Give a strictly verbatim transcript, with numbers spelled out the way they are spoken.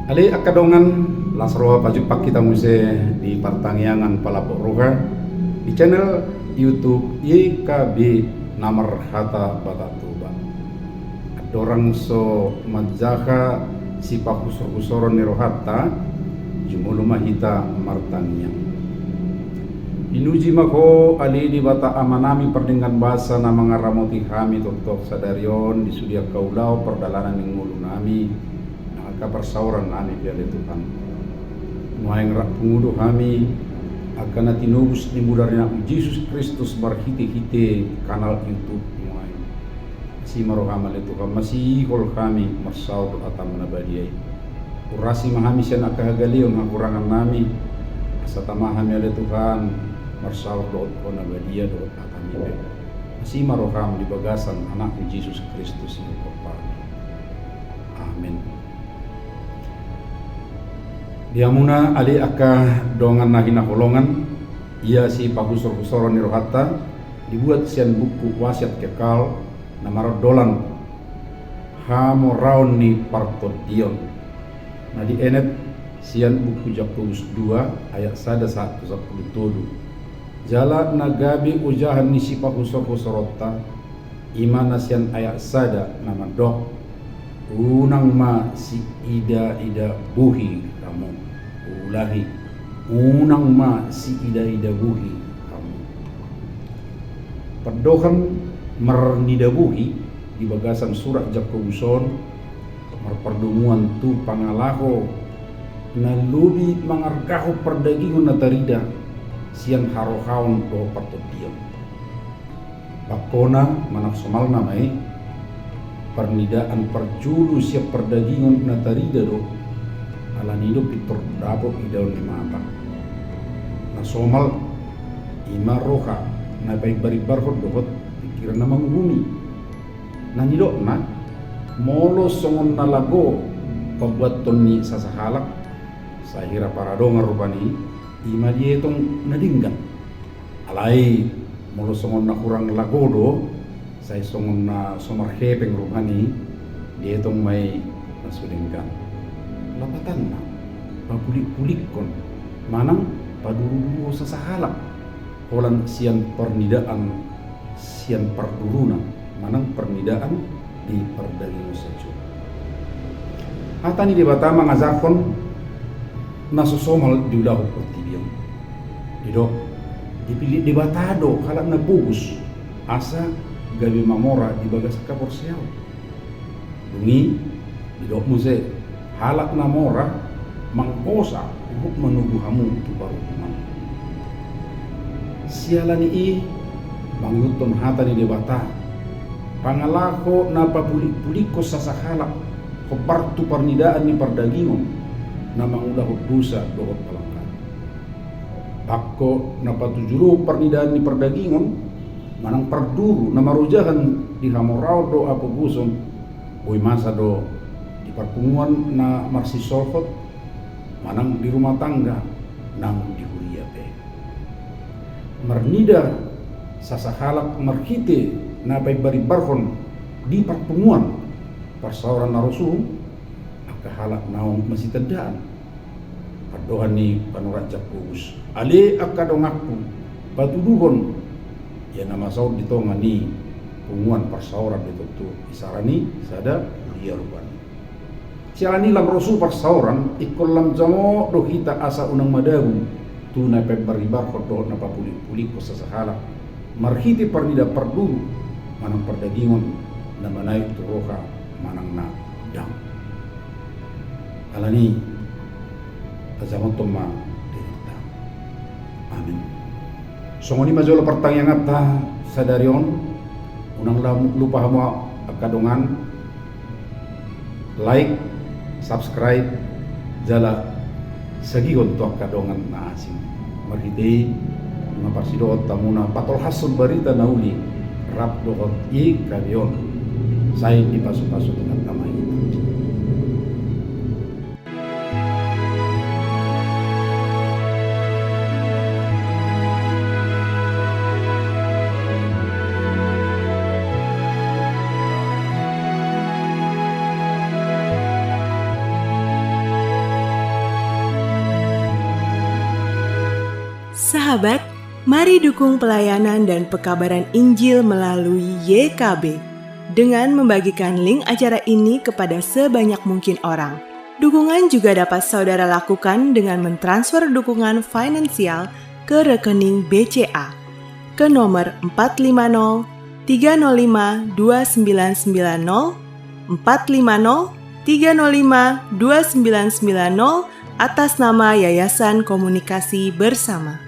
Ale angka dongan, las roha pajumpang hita muse di partangiangan palambok roha di channel YouTube Y K B na marhata Bata Toba. Andorang so manjaha sipahusorhusoron ni rohanta, jumolo ma hita martangiang. Pinuji ma Ho ale Debata Amanami pardenggan basa na mangaramoti hami tongtong sadari on di sude angka ulaon pardalanan ni ngolunami, nang angka parsaorannami pe ale Tuhan. Nuaeng rap pungu do hami angka na tinobus ni mudar ni Anakmu Jesus Kristus marhitehite kanal YouTube nuaeng. Asi ma roham ale Tuhan, masihol hami marsaor dohot hataM na badia i. Urasi ma hami sian angka hagaleon hagorangannami, asa tama hami ale Tuhan marsaor dohot Ho na badia dohot hataMi pe. Asi ma roham di bagasan Anakmu Jesus Kristus i. Amen. Di hamuna ale angka dongan na hinaholongan, ia sipahusorhusoron ni rohanta, dibuat sian buku Wasiat Kekal, na marondolan hamoraon ni partondion. Na dienet sian buku Jakobus dua ayat sada sahat tu sampulu tolu. Jala na gabe ojahan ni sipahusorhusoronta, i ma na sian ayat sada na mandok: Unang ma siidaida bohi hamu. Uulahi, unang ma siidaida bohi hamu. Pandohan marnida bohi di bagasan surat Jakobus on marpardomuan tu pangalaho na lobi mangargahon pardagingon na tarida sian harohaon dohot partondion. Bangkona manang somalna ma i, parnidaan parjolo sian pardagingon na tarida do, alani do pintor dapot idaon ni mata. Na somal, i ma roha na paimbarimbarhon dohot pingkiran na manguhumi. Na nidokna, molo songon na lago pambuaton ni sasahalak, sai hira paradongan rupani, i ma dietong na denggan. Alai molo songon na hurang lago do, sai songon na so marhepeng rupani, dietong ma i na so denggan. Lapatanna, papulikpulikkon manang paduruduruhon sasahalak holan sian parnidaan sian parduruna manang parnidaan di pardagingon sajo. Hata ni Debata mangajarhon na so somal diulahon portibi on. Didok, dipillit Debata do halak na pogos asa gabe mamora di bagasan haporseaon. Dung i, didok muse, halak na mora manggosa huhut manogu hamu tu paruhuman. Siala ni i, mangihuthon hata ni Debata, pangalaho na papulikpulikkon sasahalak hombar tu parnidaan ni pardagingon na mangulahon dosa dohot palanggaran. Bangko na patujuruhon parnidaan ni pardagingon manang parduru na marojahan di hamoraon dohot hapogoson, boi masa do di parpunguan na marsisolhot manang di rumah tangga nang di huria pe. Marnida sasahalak marhite na paimbarimbarhon di parpunguan parsaoran na ro suhut, angka halak naung masitandaan. Pandohan ni panurat Jakobus, ale angka donganku, patuduhon, ia na masa on di tonga ni punguan parsaoran do tontu isara ni sada huria rupani. Siala ni lam ro suhut parsaoran, ingkon lam jamot do hita asa unang madabu tu na paimbarimbarhon dohot na papulikpulikkon sasahalak marhite parnida parduru manang pardagingon na manaek tu roha manang na dang. Alani i, tajamothon ma dirinta. Amin. Songon i ma jolo partangianganta sadari on. Unang lam-, lupa hamu angka dongan, like, subscribe, jala sagihon tu angka dongan na asing. Marhite i, nunga parsidohot hamuna patolhashon barita na uli rap dohot I K B on. Sai dipasupasu Tuhanta ma hita. Sahabat, mari dukung pelayanan dan pekabaran Injil melalui Y K B dengan membagikan link acara ini kepada sebanyak mungkin orang. Dukungan juga dapat saudara lakukan dengan mentransfer dukungan finansial ke rekening B C A ke nomor empat lima nol tiga nol lima dua sembilan sembilan nol, empat lima nol tiga nol lima dua sembilan sembilan nol, atas nama Yayasan Komunikasi Bersama.